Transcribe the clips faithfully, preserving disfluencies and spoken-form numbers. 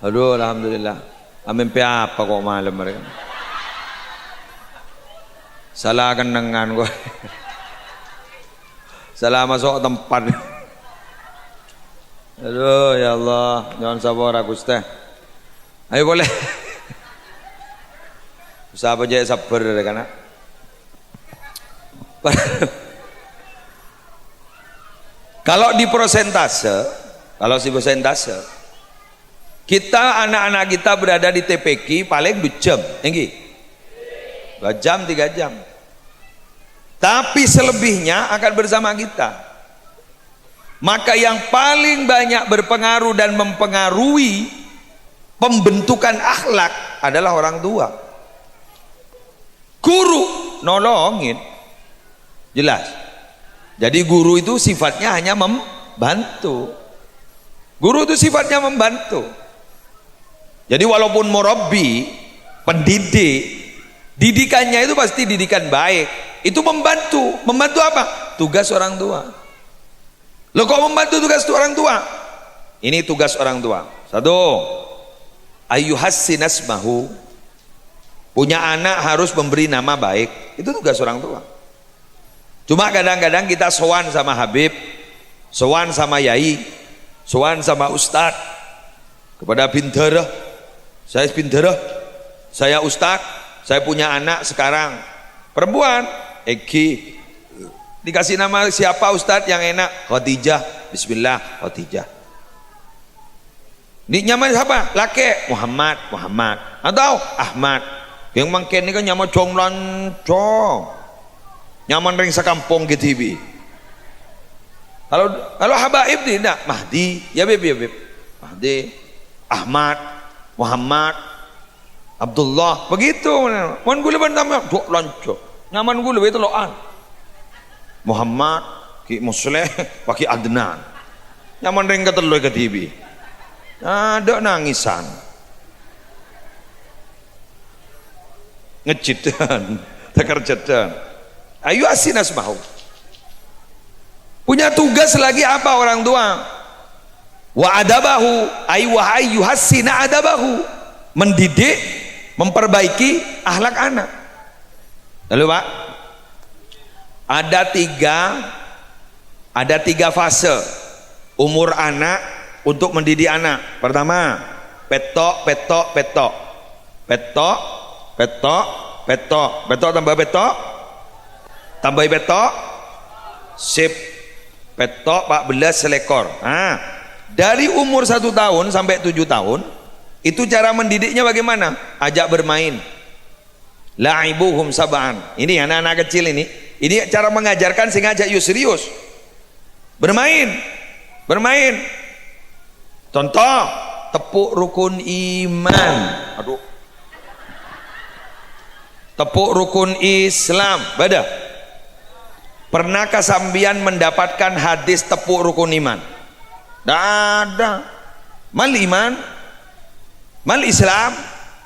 Aduh, alhamdulillah. Amèmpè apa kok malem rè? Sala kennengngan kok. Sala maso' tempat. Aduh, ya Allah, nyo'on sapora, Ghustè. Ayo polè. Usaha apa jhâ' sabbhâr, kana'. Kalau di prosentase, kalau di prosentase, kita, anak-anak kita berada di T P Q paling dua jam, èngghi? Dua jam, tiga jam. Tapi selebihnya akan bersama kita. Maka yang paling banyak berpengaruh dan mempengaruhi pembentukan akhlak adalah orang tua. Guru nolongin. Jelas. Jadi guru itu sifatnya hanya membantu. Guru itu sifatnya membantu. Jadi walaupun murabbi, pendidik, didikannya itu pasti didikan baik. Itu membantu. Membantu apa? Tugas orang tua. Loh, kok membantu tugas orang tua? Ini tugas orang tua. Satu, ayyuhassinasmahu. Punya anak harus memberi nama baik. Itu tugas orang tua. Cuma kadang-kadang kita sowan sama Habib, sowan sama Yai, sowan sama Ustadz, kepada bindara. Saya bindara, saya Ustadz, saya punya anak sekarang. Perempuan, èngghi. Dikasih nama siapa Ustadz yang enak? Khadijah. Bismillah, Khadijah. Ini nyama siapa? Lakè'. Muhammad, Muhammad. Atau Ahmad. Yang mangkèn ini kan nyama jhung lanco. Nyaman rèng sakampong ghi dhibi'. Kalau, kalau habaib tidak, Mahdi. Ya, Bib, ya, Bib. Mahdi. Ahmad. Muhammad. Abdullah. Begitu. Mon ghulâ bân sampèyan, jhung lanco. Nyaman ghulâ bhâi tello'an. Muhammad, Ki Musleh, Ki Adnan. Nyaman rèng katello kadhibi'. Adâ' nangisan. Ngejidhân, takerjedhân. Ayyuhassinasmahu. Punya tugas lagi apa orang tua? Wa adabahu, ay wa ayyuhassina adabahu. Mendidik, memperbaiki akhlak anak. Lalu, Pak, ada tiga, ada tiga fase umur anak untuk mendidik anak. Pertama, pètto', pètto', pètto'. Pètto', pètto', pètto'. Pètto' tambah pètto'. Tambahi pètto'. Sip. Pètto', pa' bellâs, salèkor. Nah, dari umur satu tahun sampai tujuh tahun, itu cara mendidiknya bagaimana? Ajak bermain. La'ibuhum sab'an. Ini anak-anak kecil ini. Ini cara mengajarkan sehingga ajak yus serius. Bermain. Bermain. Contoh, tepuk rukun iman. Aduh. Tepuk rukun Islam. Bâdâ. Pernahkah sambiyan mendapatkan hadis tepuk rukun iman? Ndak ada. Mal iman? Mal Islam?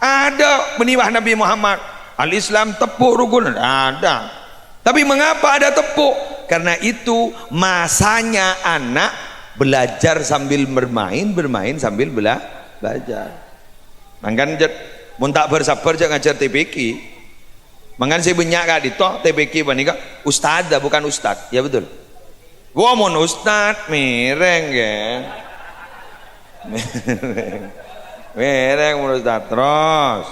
Ada, meniwah Nabi Muhammad. Al-Islam tepuk rukun, ada. Tapi mengapa ada tepuk? Karena itu masanya anak belajar sambil bermain, bermain sambil bela-, belajar. Mangkana jhât, mon ta' bhâr-sabbhâr jhâ' ngajhâr T P Q. Mangkana sè bânnya' ka'dinto T P Q panèka ustadzah, bukan ustad. Ya betul. Wah, mon ustad, mèrèng, ghi. Mèrèng. Mèrèng mon ustad. Terros.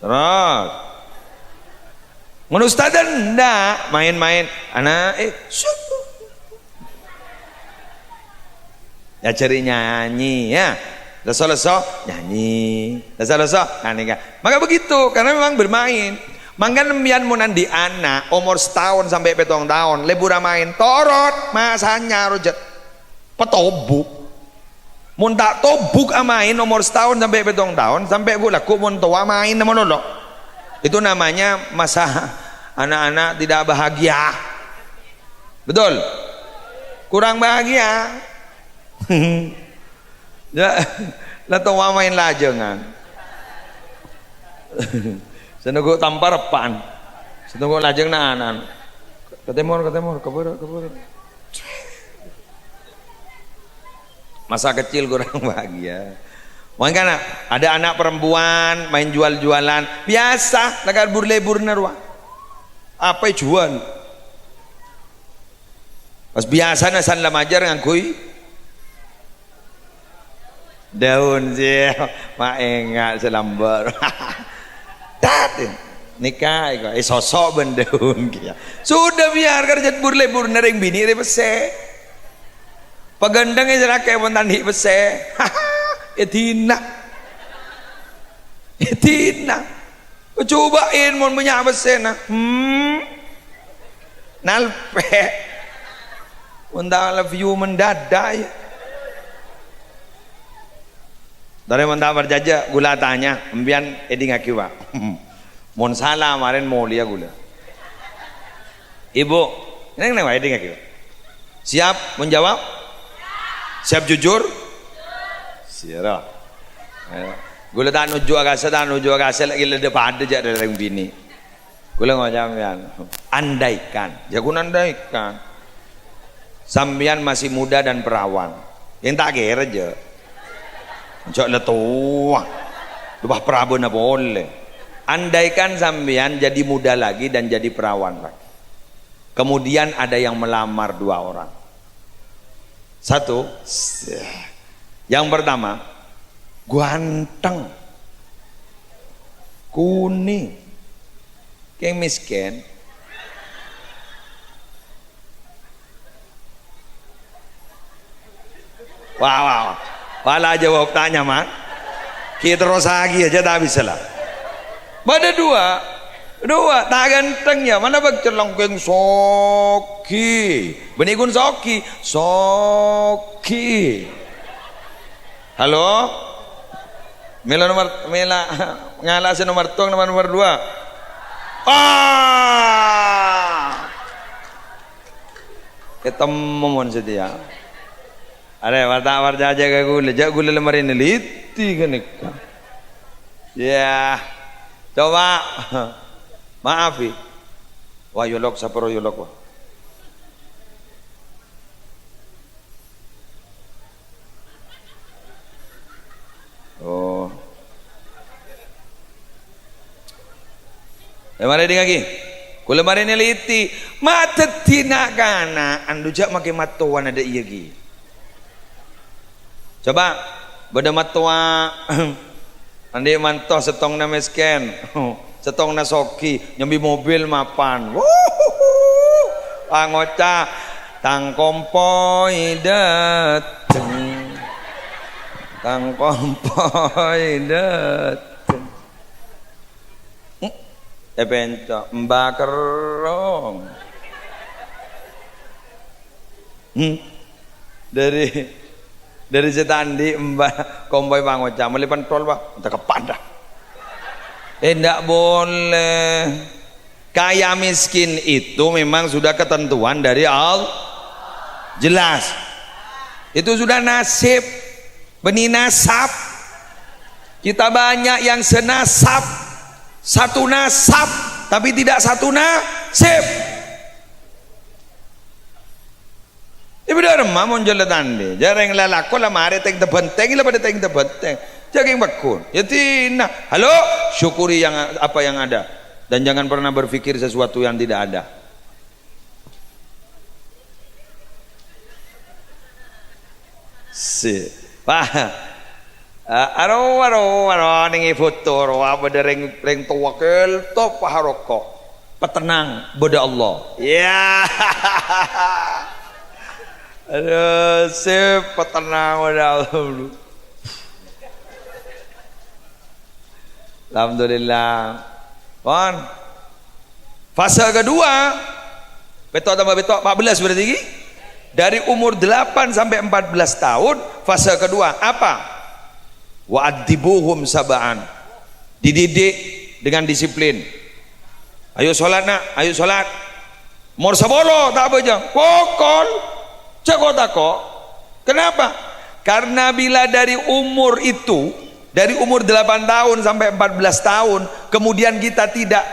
Terros. Mon ustad ndak, maèn-maèn. Ana', eh, syukur. Èajhâri nyanyi, ya. Lesso-lesso, nyanyi. Lesso-lesso, nyanyi, kan. Maka begitu, karena memang bermain. Mangkana sampèyan mon andi' ana' omor sataon sampè' pèttong taon, lebbhurân maèn, torot, masanya rojhât. Patobuk. Mon ta' tobuk amaèn omor sataon sampè' pèttong taon, sampè' ghu'-lagghu' mon towa maèn malolo. Itu namanya masa anak-anak tidak bahagia. Betul? Kurang bahagia. Ya, la towa maèn lajângan. Sè nèngghu tampar eppa'an. Sè nèngghu lajâng na'-ana'an. Ka tèmor, ka tèmor, ka bârâ', ka bârâ'. Masa kecil kurang bahagia. Mangkana, ada anak perempuan main jual-jualan, biyasa, la kar bur-lebbhurrâ rowa. Apa èjuwâl? Pas biyasana san la majâr ngangghuy daun sih, ma' enga' sè lambâr. Tat, nèka, èko, èsoso' bân daun kèya. Sudah, biar kerja bur-lebbhurrâ rèng binè' rè pèssè. Paghândhâng èsèrraghi pon ta' andi' pèssè. Èdina. Èdina. Cobâ'in mon bânnya' pèssèna. Hmm. Nalpè'. Mon ta' love you mendadak, ya. Tarè mon ta' parcajâ, ghulâ tanya, empèyan èdingngaghi, Pak. Mon sala, marèn molèya ghulâ. Ibu, neng-neng wae dingngaghi. Siap menjawab? Siap jujur? Siap. Ayo. Ghulâ ta' nuju akasè, ta' nuju akasè, lagi leda padâ jâ' rèng binè'. Ghulâ ngoca' sampèyan. Andaikan, jâ' ghun andaikan. Sampèyan masih muda dan perawan. Yang tak kira aja. Jâ' la towa. Loppa parabâna polè. Andaikan sampèyan jadi muda lagi dan jadi perawan lagi. Kemudian ada yang melamar dua orang. Satu, yang pertama, ganteng, kuning, keng miskin. Wah, wah, wah. Wala jawab tanya, Man. Kita terus lagi aja tak bisa lah. Bâdâ dua. Dua, ta' ganteng ya. Mana bâk celong keng sogi. Bânnè ghun sogi. Sogi. Halo? Mèla nomor, mèla ngala' sè nomor tong, nomor, nomor dua. Ah! Ketemu mon setia. Arè, wata parcajâ ka ghulâ, jâ' ghulâ la marè neliti ghânèka. Ya, coba. Maaf, Wi. Wah, yolok, saparo yolok, wah. Oh. Eh, marè dingngaghi. Ghulâ marè neliti. Ma' dhâddhi na'-kana', andu jâ' makè mattowana dâ' iyâ ghi. Coba, bâdâ mattowa, andi' manto sèttongnga mèskèn, sèttongnga sogi, nyambi mobil mapan. Wuhuhu. Pangoca', "Tang kompoy dâteng. Tang kompoy dâteng." Hmm, èpènco', "Mbah Kerrong." Hmm. Dâri, dâri sè ta' andi' emba-, kompoy pangoca', "Mellè pentol, Pak." Cakeppan dah. Eh, ndak boleh. Kaya miskin itu memang sudah ketentuan dari Allah. Jelas. Itu sudah nasib. Bânnè nasab. Kita banyak yang senasab. Satu nasab, tapi tidak satu nasib. Ibu dâ' remma mon jâlâ tandhi. Jârèng lalakon la marè teng-tebhânteng, la padâ teng-tebhânteng. Jâging pagghun. Ya dina. Halo, syukuri yang, apa yang ada. Dan jangan pernah berpikir sesuatu yang tidak ada. Si. Wah. Eh, aro, aro, aro, nèng è foto, aro, apa dâ' rèng, rèng towa kèlto paharoko. Petenang, bâdâ Allah. Ya. Aduh, sip, petenang, bâdâ Allah. Alhamdulillah. Pon. Fase kedua, pètto' tambah pètto', empat belas berarti, ghi? Dari umur delapan sampai empat belas tahun, fase kedua apa? "Wa addibuhum sab'an." Dididik dengan disiplin. "Ayo sholat, Nak, ayo sholat." Umur sapolo ta' abhâjâng, pokol, jhâ' ko-tako'. Kenapa? Karena bila dari umur itu, dari umur delapan tahun sampai empat belas tahun, kemudian kita tidak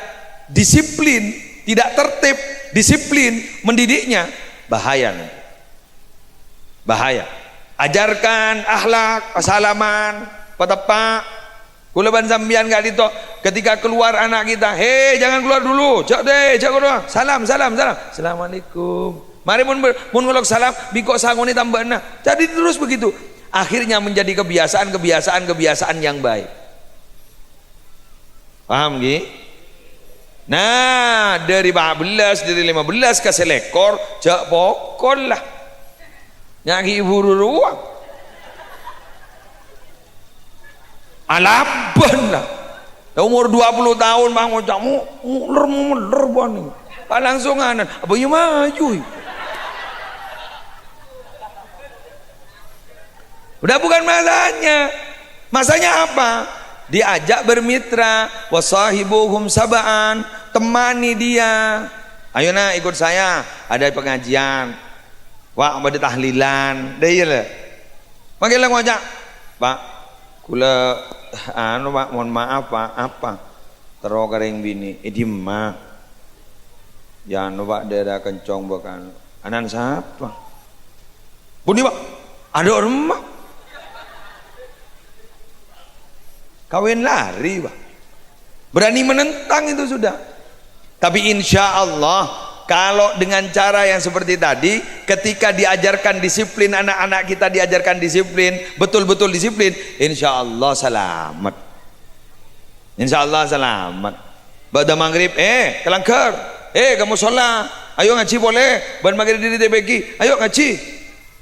disiplin, tidak tertib, disiplin mendidiknya, bahaya nanti. Bahaya. Ajarkan akhlak, salaman, Pateppa'. Kaulâ bân sampèyan ka'dinto, ketika keluar anak kita, "He, jangan keluar dulu. Jhâ' deh, jhâ' keluar. Salam, salam, salam. Assalamualaikum." Marè mon ber-, mon ngolok salam, bi' ko' sangonè tambâna. Jadi terus begitu. Akhirnya menjadi kebiasaan, kebiasaan, kebiasaan yang baik. Paham, ghi? Nah, dâri pa' bellâs, dâri lèma bellâs ka sèlèkor, jhâ' pokol la. Nyagi buru rowa. Alabân la. Lah, umur dua puluh taon, Bang, ngoca' mo-, moler-moler, Bang. Pas langsung anan, apa ya maju? Udah bukan masanya. Masanya apa? Diajak bermitra, "Wasahibuhum sab'an, temani dia. Ayo, nak, ikut saya, ada pengajian. Wah, ada tahlilan." Deh, iya, lho. Makin lah ngoca', "Pak, kaulâ, anu, Pak, mohon maaf, Pak." "Apa?" "Terro ka rèng binè'." "È dimma?" "Ya, anu, Pak, daerah Kencong, Pak, anu." "Anan sapa?" "Bânnè, Pak, adâ' remma." Kawin lari, Pak. Berani menentang itu sudah. Tapi insya Allah, kalau dengan cara yang seperti tadi, ketika diajarkan disiplin, anak-anak kita diajarkan disiplin, betul-betul disiplin, insya Allah selamat. Insya Allah selamat. Ba'da maghrib, eh, ka langghâr. Eh, ka musholla. Ayo ngajhi polè. Bân maghrib diri tepegi. Ayo ngajhi.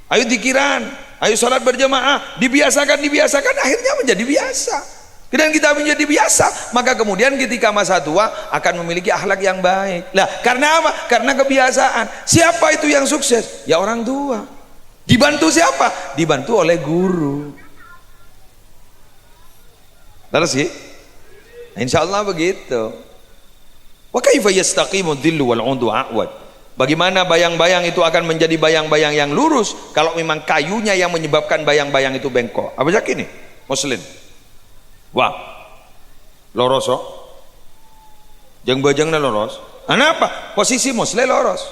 Ayo dikiran. Ayo sholat berjamaah. Dibiasakan, dibiasakan, akhirnya menjadi biasa. Dan kita menjadi biasa, maka kemudian ketika masa tua akan memiliki akhlak yang baik. Lah, karena apa? Karena kebiasaan. Siapa itu yang sukses? Ya, orang tua. Dibantu siapa? Dibantu oleh guru. Terus, ya? Insya Allah begitu. "Wa kaifa yastaqimu dhillu wal 'udu a'waj?" Bagaimana bayang-bayang itu akan menjadi bayang-bayang yang lurus kalau memang kayunya yang menyebabkan bayang-bayang itu bengkok? Apa yakin nih? Muslim. Wah. Loros, kok. Jeng-bajengna loros. Anapa? Posisi Muslim loros.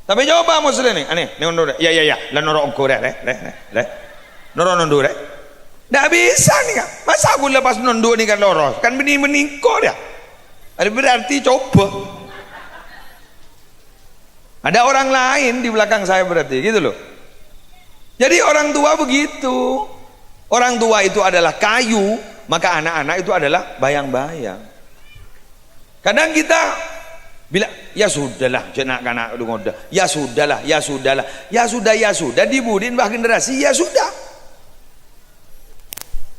Tapi coba Muslim nih, aneh, nih, nondhu, ya, ya, ya, la noro' ongghu, rè, rè, rè, rè, rè. Noro' nondhu, rè. Ndak bisa nih, Kak. Masa aku lepas nondhu nih kan loros? Kan bini meningko dia. Ada berarti coba. Ada orang lain di belakang saya berarti, gitu loh. Jadi orang tua begitu. Orang tua itu adalah kayu, maka anak-anak itu adalah bayang-bayang. Kadang kita bilang, "Ya sudahlah, jhâ' na'-kana' du ngodâ. Ya sudahlah, ya sudahlah." Ya sudah, ya sudah, dibudhi'in bâ generasi, ya sudah.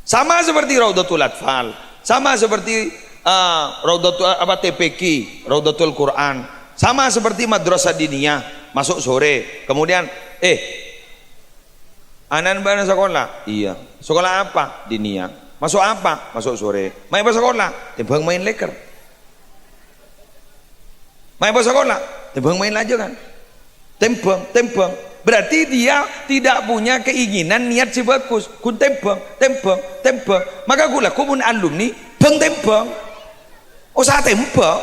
Sama seperti Raudhatul Atfal, sama seperti, eh, Raudhatul, apa, T P Q, Raudhatul Quran, sama seperti Madrasah Diniyah, masuk sore. Kemudian, eh, "Ana'na bâ'na sakola?" "Iyâ." "Sakola apa?" "Diniyah." "Masuk apa?" "Masuk sore." "Maè apa sakola?" "Tèmbhâng maèn lèker." "Maè apa sakola?" "Tèmbhâng maèn lajângan." Tèmbhâng, tèmbhâng. Berarti dia tidak punya keinginan niat sè bhâghus. Ghun tèmbhâng, tèmbhâng, tèmbhâng. Maka ghulâ ghun mon alumni, bhâng tèmbhâng. Osa tèmbhâng.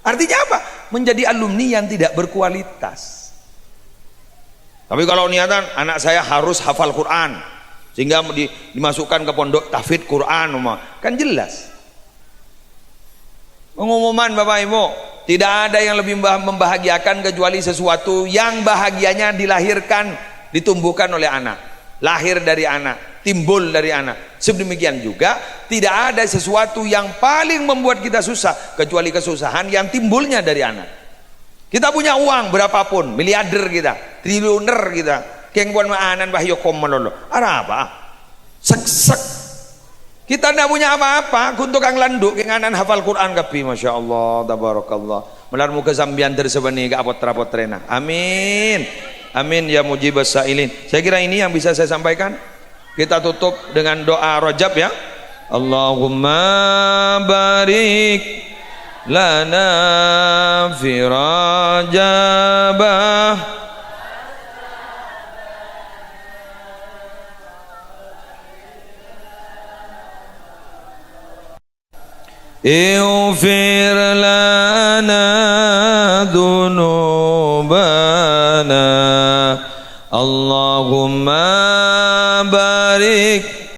Artinya apa? Menjadi alumni yang tidak berkualitas. Tapi kalau niatan, "Anak saya harus hafal Quran," sehingga di-, dimasukkan ke pondok tahfidz Quran, umpama, kan jelas. Pengumuman, Bapak Ibu, tidak ada yang lebih membah-, membahagiakan kecuali sesuatu yang bahagianya dilahirkan, ditumbuhkan oleh anak. Lahir dari anak, timbul dari anak. Sedemikian juga, tidak ada sesuatu yang paling membuat kita susah kecuali kesusahan yang timbulnya dari anak. Kita punya uang berapapun, miliarder kita, triliuner kita, kèng pon ma'anan wahyu kom malolo. Arapa? Seksek. Kita ndak punya apa-apa, ghun tokang landhu' kèng ana'na hafal Quran kabbhi, Masya Allah, tabarakallah. Malar moghâ sampèyan dâr-sabânnè ka potra-potrèna. Amin. Amin ya mujibas sa'ilin. Saya kira ini yang bisa saya sampaikan. Kita tutup dengan doa Rajab, ya. Allahumma barik lana fi Rajabah. Ighfir lana dzunubana. Allahumma